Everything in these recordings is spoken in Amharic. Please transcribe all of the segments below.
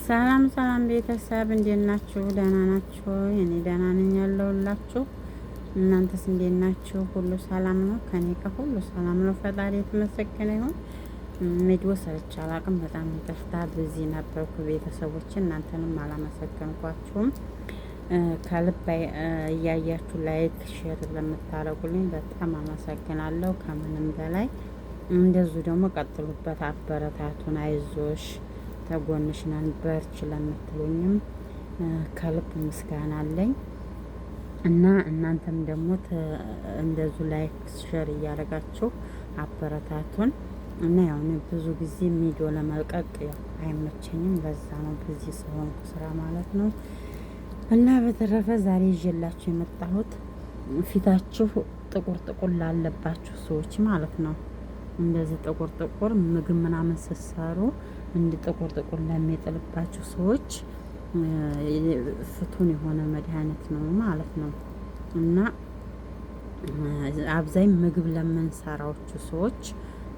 ሰላም ሰላም ቤተሰብ እንዴት ናችሁ? ደህና ናችሁ? እኔ ደህና ነኝ ያለሁላችሁ። እናንተስ እንዴት ናችሁ? ሁሉ ሰላም ነው? ከኔ ጋር ሁሉ ሰላም ነው። ፈጣሪ የተመሰገነ ይሁን። ቪዲዮ ሰርቼ አላቅም። በጣም ይቅርታ busy ነበርኩ ቤተሰቦች፣ እናንተንም አላመሰገንኳችሁም። ከልብ እያያችሁ like share ለምታደርጉልኝ በጣም አመሰግናለሁ። ከምንም በላይ እንደዚሁ ደግሞ ቀጥሉበት፣ አበረታቱን፣ አይዞሽ ተጎንሽ ነን በርች ለምትሉኝም ከልብ ምስጋና አለኝ እና እናንተም ደግሞ እንደዙ like share እያደረጋችሁ አበረታቱን። እና ያው እኔ ብዙ ጊዜ ቪዲዮ ለመልቀቅ ያው አይመቸኝም። ለዛ ነው busy ስለሆንኩ ስራ ማለት ነው። እና በተረፈ ዛሬ ይዤላችሁ የመጣሁት ፊታችሁ ጥቁር ጥቁር ላለባችሁ ሰዎች ማለት ነው። እንደዚህ ጥቁር ጥቁር ምግብ ምናምን ስትሰሩ እንዲ ጥቁር ጥቁር ለሚጥልባችሁ ሰዎች ፍቱን የሆነ መድኃኒት ነው ማለት ነው። እና አብዛኝ ምግብ ለምንሰራዎቹ ሰዎች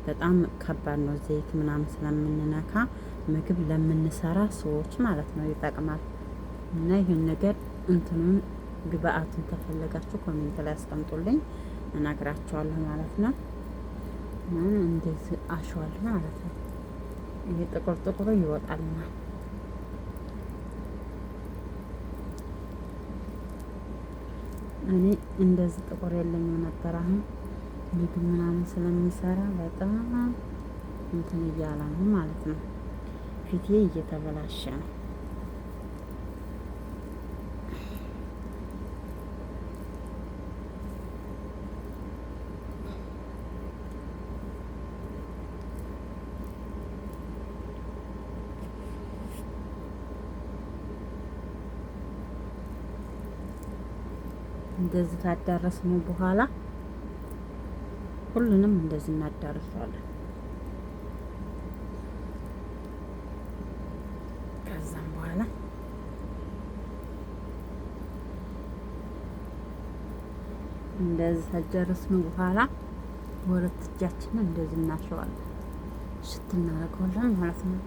በጣም ከባድ ነው። ዘይት ምናምን ስለምንነካ ምግብ ለምንሰራ ሰዎች ማለት ነው ይጠቅማል። እና ይህን ነገር እንትኑን ግብአቱን ተፈለጋችሁ comment ላይ አስቀምጡልኝ እነግራችኋለሁ ማለት ነው። እንደዚህ አሸዋለሁ ማለት ነው። ይሄ ጥቁር ጥቁሩ ይወጣልና እኔ እንደዚህ ጥቁር የለኝም ነበር። አሁን ምግብ ምናምን ስለሚሰራ በጣም እንትን እያለ ነው ማለት ነው። ፊቴ እየተበላሸ ነው። እንደዚህ ካዳረስነው በኋላ ሁሉንም እንደዚህ እናዳርሰዋለን። ከዛም በኋላ እንደዚህ ካዳረስነው በኋላ በሁለት እጃችንን እንደዚህ እናሸዋለን። ሽት እናደርገዋለን ማለት ነው።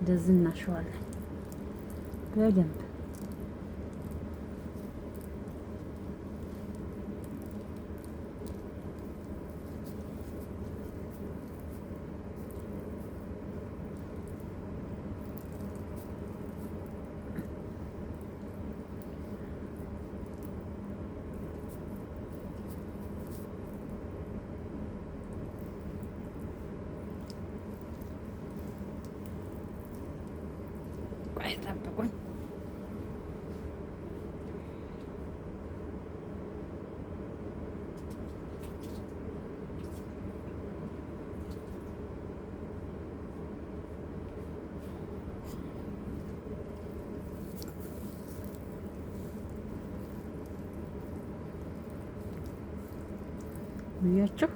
እንደዚህ እናሸዋለን በደንብ። ቆይ ጠብቁኝ። አያችሁ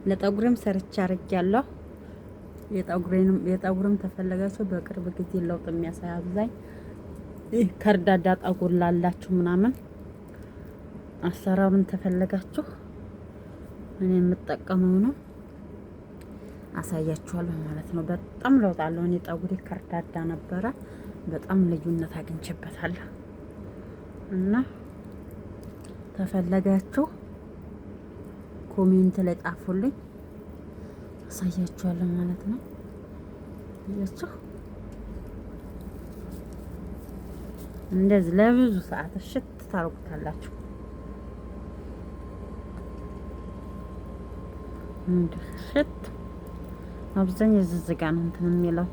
ለጠጉሬም ሰርቻ አርጌያለሁ። የጠጉሬንም የጠጉርም ተፈለጋችሁ በቅርብ ጊዜ ለውጥ የሚያሳይ አብዛኝ ይህ ከርዳዳ ጠጉር ላላችሁ ምናምን አሰራሩን ተፈለጋችሁ እኔ የምጠቀመው ነው አሳያችኋለሁ ማለት ነው። በጣም ለውጥ አለው። እኔ ጠጉሬ ከርዳዳ ነበረ፣ በጣም ልዩነት አግኝቼበታለሁ። እና ተፈለጋችሁ comment ላይ ጣፉልኝ፣ አሳያችኋለሁ ማለት ነው። አያችሁ እንደዚህ ለብዙ ሰዓት እሽት ታርጉታላችሁ። እሽት አብዛኛው እዚህ ጋ ነው እንትን የሚለው።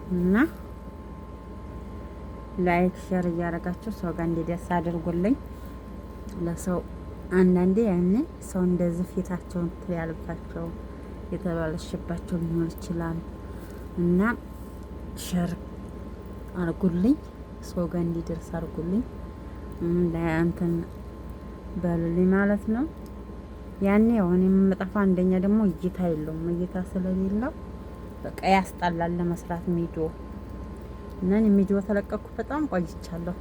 እና like share እያደረጋችሁ ሰው ጋር እንዲደርስ አድርጉልኝ። ለሰው አንዳንዴ ያኔ ሰው እንደዚህ ፊታቸውን ያልባቸው የተባለሽባቸው ሊኖር ይችላል እና share አርጉልኝ፣ ሰው ጋር እንዲደርስ አርጉልኝ፣ እንትን በሉልኝ ማለት ነው። ያኔ አሁን የምጠፋ አንደኛ ደግሞ እይታ የለውም። እይታ ስለሌለው በቃ ያስጠላል ለመስራት ሚዲዮ። እና እኔ ሚዲዮ ተለቀቅኩ በጣም ቆይቻለሁ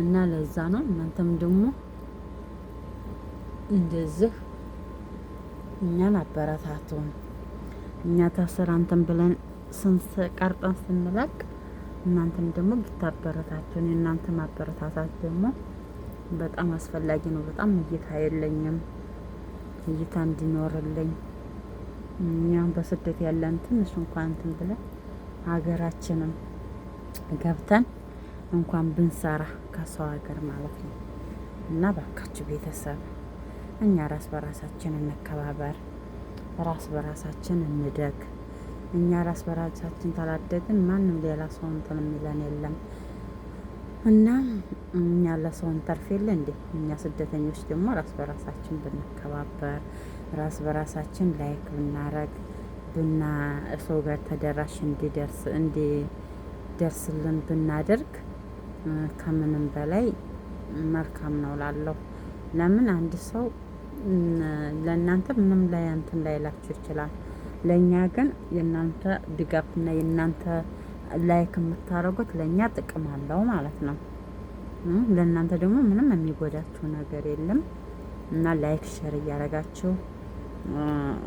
እና ለዛ ነው። እናንተም ደግሞ እንደዚህ እኛን አበረታቱን። እኛ ተስራ እንትን ብለን ቀርጠን ስንለቅ እናንተም ደግሞ ብታበረታቱን፣ የእናንተ ማበረታታት ደግሞ በጣም አስፈላጊ ነው። በጣም እይታ የለኝም፣ እይታ እንዲኖርልኝ እኛም በስደት ያለን ትንሽ እንኳን እንትን ብለን ሀገራችንም ገብተን እንኳን ብንሰራ ከሰው ሀገር ማለት ነው። እና ባካችሁ ቤተሰብ እኛ ራስ በራሳችን እንከባበር፣ ራስ በራሳችን እንደግ። እኛ ራስ በራሳችን ታላደግን ማንም ሌላ ሰው እንትን የሚለን የለም። እና እኛ ለሰው እንተርፍ የለ እንዴ? እኛ ስደተኞች ደግሞ ራስ በራሳችን ብንከባበር፣ ራስ በራሳችን like ብናረግ፣ ብና ሰው ጋር ተደራሽ እንዲደርስ እንዲደርስልን ብናደርግ ከምንም በላይ መልካም ነው ላለሁ። ለምን አንድ ሰው ለእናንተ ምንም ላይ እንትን ላይላችሁ ይችላል። ለእኛ ግን የእናንተ ድጋፍና የእናንተ like የምታደርጉት ለእኛ ጥቅም አለው ማለት ነው። ለእናንተ ደግሞ ምንም የሚጎዳችሁ ነገር የለም። እና like share እያደረጋችሁ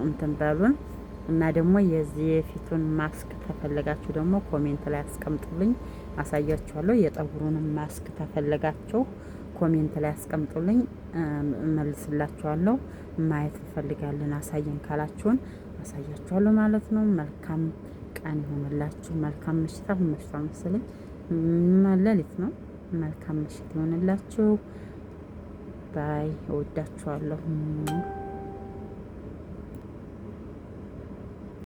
እንትን በሉን። እና ደግሞ የዚህ የፊቱን ማስክ ተፈለጋችሁ ደግሞ comment ላይ አስቀምጡልኝ፣ አሳያችኋለሁ። የጠጉሩንም ማስክ ተፈለጋችሁ comment ላይ አስቀምጡልኝ፣ እመልስላችኋለሁ። ማየት እንፈልጋለን አሳየን ካላችሁን አሳያችኋለሁ ማለት ነው። መልካም ቀን ይሆንላችሁ። መልካም ምሽት። አሁን መሽቷል መሰለኝ፣ ሌሊት ነው። መልካም ምሽት ይሆንላችሁ። Bye። እወዳችኋለሁ።